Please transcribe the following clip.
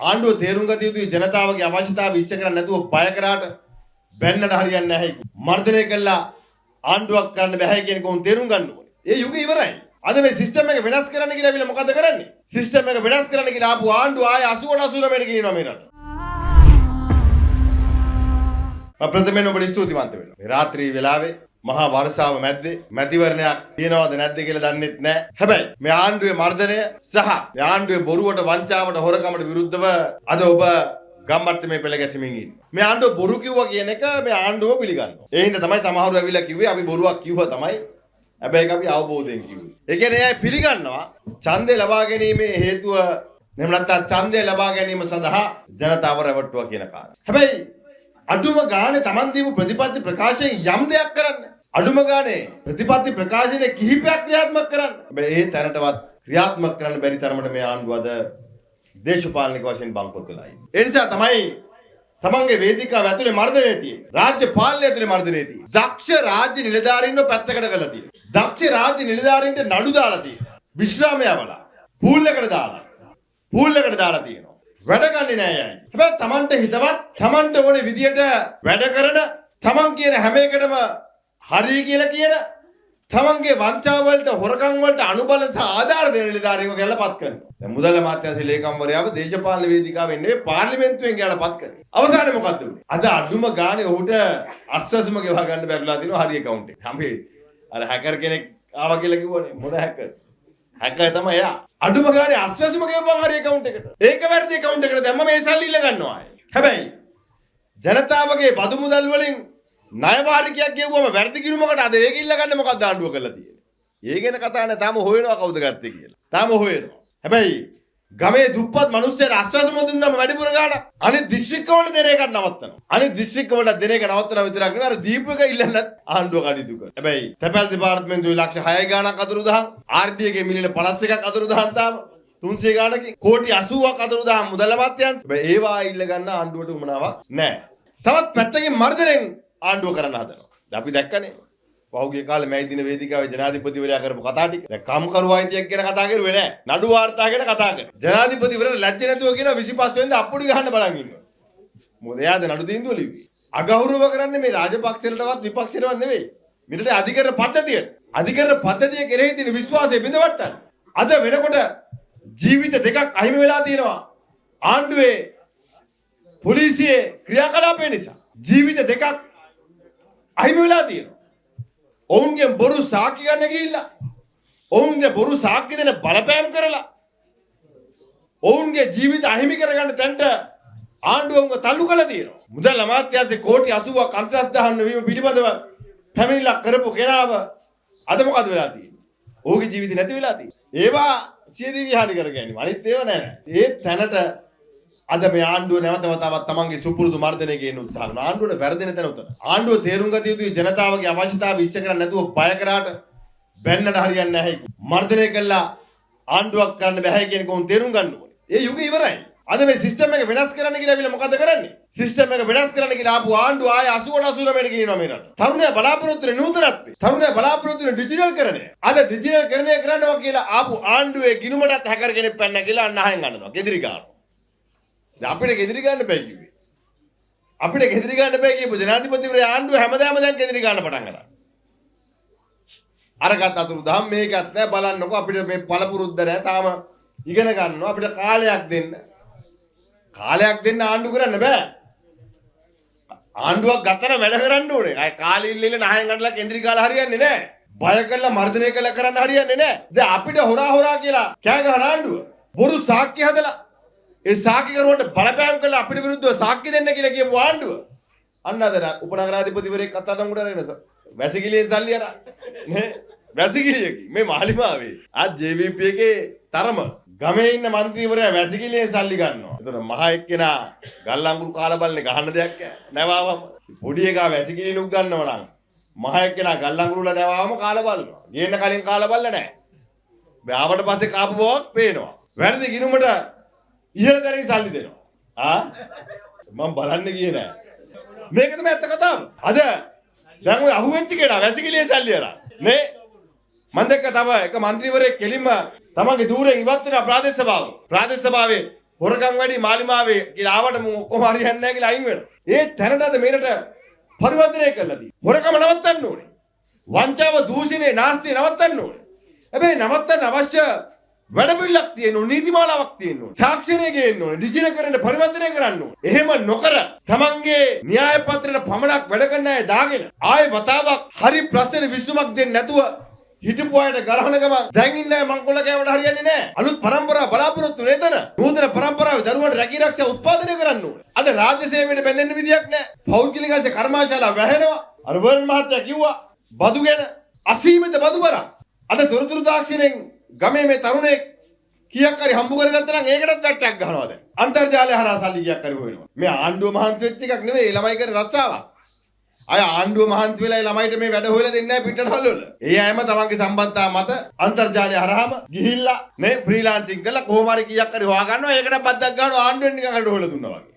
ආණ්ඩුව තේරුම් ගත යුතුයි ජනතාවගේ අවශ්‍යතාව ඉෂ්ට කරන්නේ නැතුව බය කරාට බැන්නට හරියන්නේ නැහැ. මර්ධනය කළා ආණ්ඩුවක් කරන්න බැහැ කියන එක උන් තේරුම් ගන්න ඕනේ. ඒ යුගය ඉවරයි. අද මේ සිස්ටම් එක වෙනස් කරන්න කියලා ඇවිල්ලා මොකද කරන්නේ? සිස්ටම් එක වෙනස් කරන්න කියලා ආපු ආණ්ඩුව ආයේ 80ට 89ට ගෙනියනවා මේ රට. මම ප්‍රථමයෙන් ඔබට ස්තුතිවන්ත වෙනවා. මේ රාත්‍රී වෙලාවේ මහා වර්ෂාව මැද්දේ මැතිවරණයක් තියනවද නැද්ද කියලා දන්නෙත් නෑ. හැබැයි මේ ආණ්ඩුවේ මර්ධනය සහ මේ ආණ්ඩුවේ බොරුවට, වංචාවට, හොරකමට විරුද්ධව අද ඔබ ගම්මට්ටමේ පෙළ ගැසීමින් ඉන්නවා. මේ ආණ්ඩුව බොරු කිව්වා කියන එක මේ ආණ්ඩුව පිළිගන්නවා. ඒ හින්දා තමයි සමහරව ඇවිල්ලා කිව්වේ අපි බොරුවක් කිව්වා තමයි. හැබැයි ඒක අපි අවබෝධයෙන් කිව්වේ. ඒ කියන්නේ අය පිළිගන්නවා ඡන්දය ලබා ගැනීමේ හේතුව එහෙම නැත්නම් ඡන්දය ලබා ගැනීම සඳහා ජනතාව රැවට්ටුවා කියන කාරණා. හැබැයි අඩුම ගානේ Taman දීපු ප්‍රතිපත්ති ප්‍රකාශයෙන් යම් දෙයක් කරන්න. අඩුම ගානේ ප්‍රතිපත්ති ප්‍රකාශයේ කිහිපයක් ක්‍රියාත්මක කරන්න. හැබැයි ඒ තැනටවත් ක්‍රියාත්මක කරන්න බැරි තරමට මේ ආණ්ඩුව අද දේශපාලනික වශයෙන් බංකොලොත් වෙලා ඉන්නේ. ඒ නිසා තමයි තමන්ගේ වේදිකාව ඇතුලේ මර්ධනය තියෙන්නේ. රාජ්‍ය පාලනය ඇතුලේ මර්ධනය තියෙන්නේ. දක්ෂ රාජ්‍ය නිලධාරීන්ව පැත්තකට කරලා තියෙනවා. දක්ෂ රාජ්‍ය නිලධාරීන්ට නඩු දාලා තියෙනවා. විශ්‍රාම යවලා පූල් එකට දාලා පූල් එකට දාලා තියෙනවා. වැඩ ගන්නේ නෑ අය. හැබැයි තමන්ට හිතවත්, තමන්ට ඕනේ විදියට වැඩ කරන, තමන් කියන හැම එකටම හරි කියලා කියන, තමන්ගේ වංචාව වලට, හොරකම් වලට අනුබල සහ ආධාර දෙන නිලධාරීන්ව කියලා පත් කරනවා. දැන් මුදල් අමාත්‍යාංශයේ ලේකම්වරයාව දේශපාලන වේදිකාවෙන් නෙවෙයි පාර්ලිමේන්තුවෙන් කියලා පත් කරනවා. අවසානයේ මොකද්ද වුනේ? අද අඩුම ගානේ ඔහුට අස්වැසුම ගෙවා ගන්න බැරිලා තිනවා හරි ඇකවුන්ට් එක. අපි අර හැකර් කෙනෙක් ආවා කියලා කිව්වනේ. මොන හැකර්? හැකර් තමයි එයා. අඩුම ගානේ අස්වැසුම ගෙවපන් හරි ඇකවුන්ට් එකට. ඒක වැරදි ඇකවුන්ට් එකට දැම්මම ඒ සල්ලි ඉල්ල ගන්නවා ආයේ. හැබැයි ජනතාවගේ බදු මුදල් වලින් ණය වාරිකයක් ගෙව්වම වැරදි කිනුමකට අද ඒක ඉල්ල ගන්න මොකක්ද ආණ්ඩුව කරලා තියෙන්නේ? ඒ ගැන කතා නෑ. තාම හොයනවා කවුද ගත්තේ කියලා. තාම හොයනවා. හැබැයි ගමේ දුප්පත් මිනිස්සුන්ට අස්වැසුම දුන්නම වැඩිපුර ගාණ අනිත් දිස්ත්‍රික්ක වලට දෙන එකක් නවත්තනවා. අනිත් දිස්ත්‍රික්ක වලට දෙන එක නවත්තනවා විතරක් නෙවෙයි, අර දීපු එක ඉල්ලන්නත් ආණ්ඩුව කටයුතු කරනවා. හැබැයි තැපැල් දෙපාර්තමේන්තුවේ ලක්ෂ 6 ගාණක් අතුරුදහන්, RD එකේ මිලියන 51ක් අතුරුදහන්, තාම 300 ගාණකින් කෝටි 80ක් අතුරුදහන් මුදල් අමාත්‍යාංශ. හැබැයි ඒවා ඉල්ල ගන්න ආණ්ඩුවට උවමනාවක් නෑ. තවත් පැත්තකින් මර්ධනයෙන් ආණ්ඩුව කරන්න හදනවා. දැන් අපි දැක්කනේ පහුගිය කාලේ මැයි දින වේදිකාවේ ජනාධිපතිවරයා කරපු කතා ටික. දැන් කම්කරු අයිතියක් ගැන කතා කරුවේ නෑ. නඩු වාර්තා ගැන කතා කරා. ජනාධිපතිවරයාට ලැජ්ජ නැතුව කියන 25 වෙනිදා අප්පුඩි ගහන්න බලන් ඉන්නවා. මොකද එයාද නඩු තීන්දුව ලිව්වේ. අගෞරව කරන්නේ මේ රාජපක්ෂලටවත් විපක්ෂයටවත් නෙවෙයි. මෙරටේ අධිකරණ පද්ධතියට. අධිකරණ පද්ධතිය කෙරෙහි තියෙන විශ්වාසය බිඳවට්ටන්න. අද වෙනකොට ජීවිත දෙකක් අහිමි වෙලා තියෙනවා. ආණ්ඩුවේ පොලිසියේ ක්‍රියාකලාපය නිසා ජීවිත දෙකක් අහිමි වෙලා තියෙනවා. ඔවුන්ගෙන් බොරු සාක්ෂි ගන්න ගිහිල්ලා, ඔවුන්ගේ බොරු සාක්ෂි දෙන බලපෑම් කරලා ඔවුන්ගේ ජීවිත අහිමි කරගන්න තැනට ආණ්ඩුව උන්ව තල්ලු කරලා තියෙනවා. මුදල් අමාත්‍යාංශයේ කෝටි 80ක් අන්තර්ස්දහන්න වීම පිළිබඳව පැමිණිල්ලක් කරපු කෙනාව අද මොකද වෙලා තියෙන්නේ? ඔහුගේ ජීවිතේ නැති වෙලා තියෙන්නේ. ඒවා සියදිවි හානි කර ගැනීම. අනිත් ඒවා නෑ නෑ. ඒ තැනට අද මේ ආණ්ඩුව නැවත වතාවක් තමන්ගේ සුපුරුදු මර්ධනය ගේන්න උත්සාහ කරනවා. ආණ්ඩුවට වැරදෙන තැන උතන. ආණ්ඩුව තේරුම් ගත යුතුයි ජනතාවගේ අවශ්‍යතාව ඉෂ්ට කරන්නේ නැතුව බය කරාට බැන්නට හරියන්නේ නැහැ. මර්ධනය කළා ආණ්ඩුවක් කරන්න බැහැ කියන එක උන් තේරුම් ගන්න ඕනේ. ඒ යුගය ඉවරයි. අද මේ සිස්ටම් එක වෙනස් කරන්න කියලා ඇවිල්ලා මොකද කරන්නේ? සිස්ටම් එක වෙනස් කරන්න කියලා ආපු ආණ්ඩුව ආයේ 80ට 89ට ගෙනියනවා මේ රට. තරුණයා බලාපොරොත්තු වෙන නූතනත්වය. තරුණයා බලාපොරොත්තු වෙන ඩිජිටල් කරණය. අද ඩිජිටල් කරණය කරනවා කියලා ආපු ආණ්ඩුවේ ගිනුමටත් හැකර් කෙනෙක් පැන්න කියලා අන්න අහෙන් අඬනවා. කෙදිරි ගන්නවා. දැන් අපිට කෙදිරි ගන්න බෑ කිව්වේ. අපිට කෙදිරි ගන්න බෑ කියපු ජනාධිපතිවරයා ආණ්ඩුව හැමදාම දැන් කෙදිරි ගන්න පටන් ගන්නවා. අරගත් අතුරුදහන් මේකත් නෑ, බලන්නකෝ අපිට මේ පළපුරුද්ද නෑ, තාම ඉගෙන ගන්නවා, අපිට කාලයක් දෙන්න. කාලයක් දෙන්න ආණ්ඩු කරන්න බෑ. ආණ්ඩුවක් ගත්තම වැඩ කරන්න ඕනේ. අය කාලෙ ඉල්ල ඉල්ල නහයෙන් අඬලා කේන්ද්‍රී කාලා හරියන්නේ නෑ. බය කරලා මර්ධනය කරලා කරන්න හරියන්නේ නෑ. දැන් අපිට හොරා හොරා කියලා කෑ ගහන ආණ්ඩුව බොරු සාක්ෂි හදලා ඒ සාක්ෂිකරුවන්ට බලපෑම් කරලා අපිට විරුද්ධව සාක්ෂි දෙන්න කියලා කියපු ආණ්ඩුව අන්න අද උපනගරාධිපතිවරයෙක් අත්අඩංගුවට අරගෙන වැසිකිළියෙන් සල්ලි අරන් නේ, වැසිකිළියකින් මේ මාලිමාවේ ආ JVP එකේ තරම ගමේ ඉන්න මන්ත්‍රීවරයා වැසිකිළියෙන් සල්ලි ගන්නවා. එතකොට මහා එක්කෙනා ගල් අඟුරු කාලා බලන්නේ ගහන්න දෙයක් නැවාවම. පොඩි එකා වැසිකිළිනුක් ගන්නවා නම් මහා එක්කෙනා ගල් අඟුරුල නැවාවම කාලා බලනවා. ගේන්න කලින් කාලා බලලා නැහැ. ආවට පස්සේ කාපු බවක් පේනවා. වැරදි ගිනුමට ඉහළ දරින් සල්ලි දෙනවා. ආ මම බලන්න ගියේ නෑ. මේක තමයි ඇත්ත කතාව. අද දැන් ඔය අහුවෙච්ච කෙනා වැසිකිළියේ සල්ලි අරන් නේ. මං දැක්ක තව එක මන්ත්‍රීවරයෙක් කෙලින්ම තමන්ගේ ධූරයෙන් ඉවත් වෙන ප්‍රාදේශ සභාව. ප්‍රාදේශ සභාවේ හොරකම් වැඩි මාලිමාවේ කියලා ආවට මුන් ඔක්කොම හරියන්නේ නැහැ කියලා අයින් වෙනවා. ඒ තැනට අද මේ රට පරිවර්තනය කරලා තියෙනවා. හොරකම නවත්තන්න ඕනේ. වංචාව, දූෂණය, නාස්තිය නවත්තන්න ඕනේ. හැබැයි නවත්තන්න අවශ්‍ය වැඩපිළිවෙලක් තියෙන්න ඕනේ, නීතිමාලාවක් තියෙන්න ඕනේ. තාක්ෂණය ගේන්න ඕනේ, ඩිජිටල්කරණය පරිවර්තනය කරන්න ඕනේ. එහෙම නොකර තමන්ගේ න්‍යාය පත්‍රයට පමණක් වැඩ කරන අය දාගෙන ආයේ වතාවක් හරි ප්‍රශ්නෙට විසඳුමක් දෙන්නේ නැතුව හිටපු අයට ගරහන ගමන් දැන් ඉන්න අය මංකොල්ල කෑවට හරියන්නේ නැහැ. අලුත් පරම්පරාව බලාපොරොත්තු වෙන එතන. නූතන පරම්පරාවේ දරුවන්ට රැකී රක්ෂා උත්පාදනය කරන්න ඕනේ. අද රාජ්‍ය සේවයට බැඳෙන්න විදියක් නැහැ. පෞද්ගලික අංශ කර්මාශාලා වැහෙනවා. අර වර්න් මහත්තයා කිව්වා බදු ගැන අසීමිත බදු බරක්. අද තොරතුරු තාක්ෂණයෙන් ගමේ මේ තරුණයෙක් කීයක් හරි හම්බ කරගත්තා නම් ඒකටත් වැට්ටක් ගහනවා දැන්. අන්තර්ජාලය හරහා සල්ලි කීයක් හරි හොයනවා. මේ ආණ්ඩුව මහන්සි වෙච්ච එකක් නෙවෙයි, ඒ ළමයි කරන රස්සාවක්. අය ආණ්ඩුව මහන්සි වෙලා ඒ ළමයිට මේ වැඩ හොයලා දෙන්නේ නැහැ පිටරටවල් වල. ඒ අයම තමන්ගේ සම්බන්ධතා මත අන්තර්ජාලය හරහාම ගිහිල්ලා මේ ෆ්‍රීලාන්සින් කරලා කොහොම හරි කීයක් හරි හොයා ගන්නවා. ඒකට බද්දක් ගන්නවා ආණ්ඩුවෙන් නිකන් හරි හොයලා දුන්නා වගේ.